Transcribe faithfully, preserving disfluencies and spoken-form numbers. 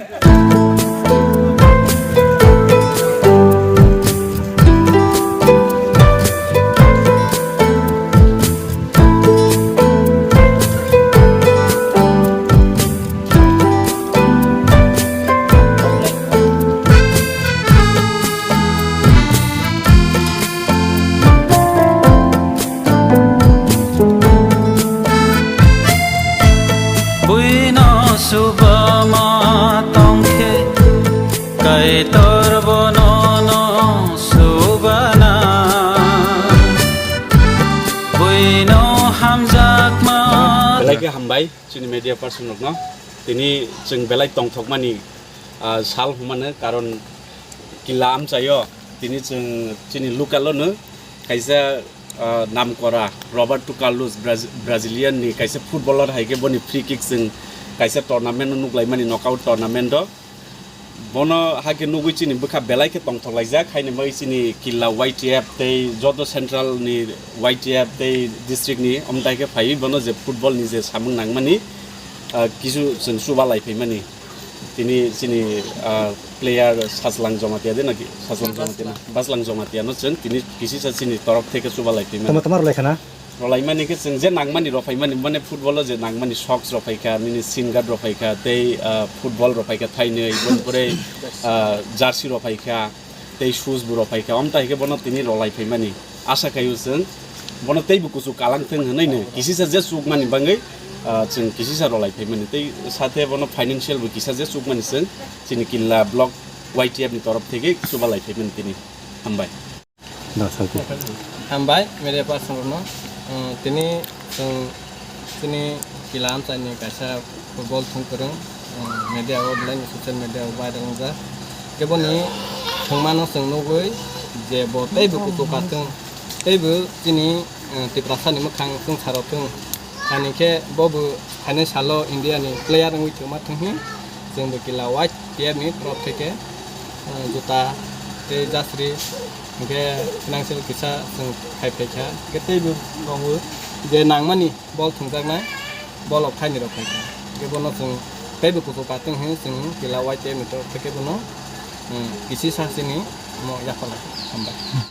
Buino subama tongkhe, Kaitor bono no subana. Buino hamjakma. Belai khe hambai chini media person rokno. Tini chwng belai tongthokmani, ah, sal humano, karon killa amchaio tini chwng chini local-o no kaisa, ah, namkora Roberto Carlos, Braz-, Brazilian ni kaisa footballer hai khe boni free kick chwng kaisa tournament-o nuklaimani, knockout tournament-o. Bono hakhe nugwi chini bwkha belai khe tongthok laijak, haini bagwi chini killa Y T F tei joto central ni Y T F tei district ni omtai khe phaiwi bono je football ni je samung nangmani, ah, kisu chwng chuba lai phaimani. Tini chini, ah, player Sajlang Jamatia de naki? Sajlang Jamatia na? Bajlang Jamatia no chwng tini kisisa chini torop theke chuba lai phaimani. Tama tama rwlai khana? Rwlaimani khe chwng je nangmani rwphaimani, mane football o je nangmani socks rwphaikha, nini shin guard rwphaikha, tei, ah, football rwphaikha thainwi, boni pore, ah, jersey rwphaikha, tei shoes bo rwphaikha, omtai khe bono tini rwlai phaimani. Asa khaio chwng bono teibo kuchuk kalang thwng hwnwi no kisisa je chukmani bagwi, ah, chwng kisisa rwlai phaimani. Tei sathe bono financial bo kisa je chukmani chwng chini killa block Y T F ni torop theke chuba lai phaimani tini. Hambai. Da, salti. Hambai, media person rokno. Um, tini chwng chini killa amchaini kaisa football thwngkwrwng, um, media o belai social media o viral wngjak. Keboni thwngmano chwng nugwi je bo teibo kuchuk kathwng, teibo chini, um, Tiprasani mwkhang chwngsaro thwng. Ani khe bo bo phainai salo India ni player wngwi thwngma thwnghi, chwng bo killa Y T F ni torop theke, uh, juta tei jasri hwnkhe financial kisa chwng khai phaikha. Hwnkhe teibo tongo je nangmani bol thwngjaknai, bol o phaini rok phaikha. Hwnkhe bono chwng teibo kuchuk kathwng hwnwi chwng killa Y T F ni torop theke bono, um, kisisa chini omo yapharlai. Hambai.